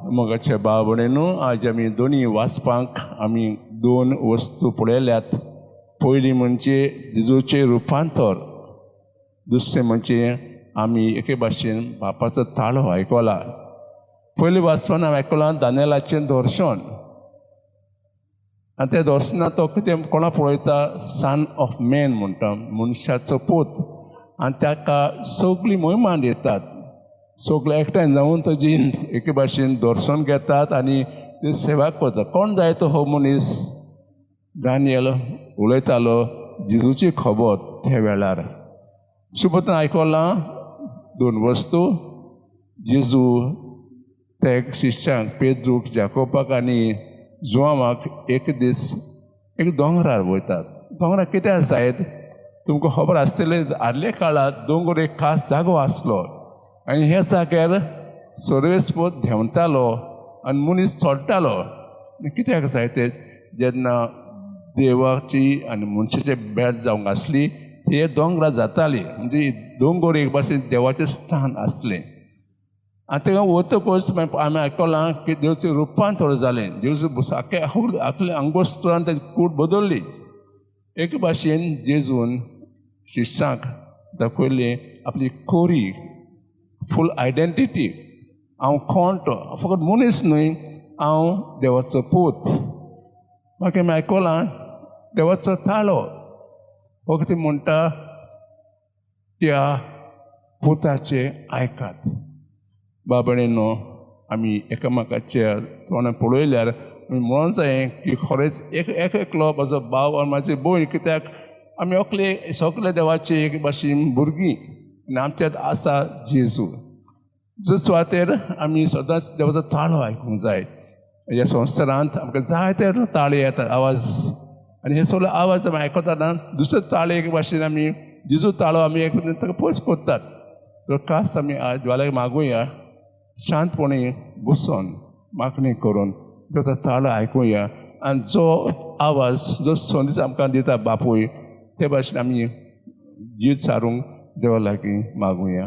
मोगाचे भाव भयणींनो, आज आमी दोनी वाचपांक आमी दोन वस्तू पळयल्यात. पयली म्हणजे जेजूचें रुपांतर, दुसरें म्हणजे आमी एके भाशेन बापाचो ताळो आयकला. पयलीं वाचपान हांवें आयकलां दानियलाचें दर्शन आनी त्या दर्शनांत तो कितें कोणा पळयता, सन ऑफ मॅन म्हणटा, मनशाचो पूत. आनी ताका सगळीं मोहिमान दितात, सगळे एकठांय जावन ताजी एके भाशेन दर्शन घेतात आनी ते सेवा करतात. कोण जाय तो हो मनीस? दानियल उलयतालो जेजूची खबर त्या वेळार. सुबतान आयकलां दोन वस्तू. जेजू ते शिश्यांक पेद्रूक, जाकोबाक आनी जुवांवाक एक दीस एक दोंगरार वयतात. दोंगरार कित्याक जायत? तुमकां खबर आसतलें, आदल्या काळार दोंगर एक खास जागो आसलो आनी ह्या जाग्यार सर्वेस्पोत देंवतालो आनी मनीस चडटालो. कित्याक जाय ते? जेन्ना देवाची आनी मनशाची भेट जावंक आसली ती दोंगरार जाताली. म्हणजे दोंगर एक भाशेन देवाचें स्थान आसलें. आनी थंय वतकच मागीर आमी आयकलां की देवचें रुपांतर जालें. देवचें सारकें आखलें अंगोस्त्रान ताची कूड बदल्ली. एक भाशेन जेजून शिश्यांक दाखयली आपली कोरी फूल आयडेंटिटी. हांव कोण तो, फकत मनीस न्हय, हांव देवाचो पूत. मागीर आमी आयकलां देवाचो ताळो. हो कितें म्हणटा, त्या पुताचें आयकात. बाबणेनो, आमी एकामेकाच्या तोंडां पळयल्यार आमी म्हणून जाय की खरेंच एक एक एकलो म्हजो भाव आनी म्हाजी भयण, कित्याक आमी एकले सगळे देवाचे एक भाशेन भुरगीं आनी आमच्यांत आसा जेजू. जो सुवातेर आमी सदांच देवाचो ताळो आयकूंक जाय. ह्या संवसारांत आमकां जायते ताळे येतात, आवाज, आनी हे सगळे आवाज आमी आयकतना दुसरे ताळे एक भाशेन आमी जेजू ताळो आमी एक ताका पयस करतात. तर खास आमी आज देवाक मागुया, शांतपणे बसून मागणी करून ताचो ताळो आयकुया आनी जो आवाज, जो संदेश आमकां दिता बापूय, ते भाशेन आमी जीत सारूंक देवा लागीं मागुया.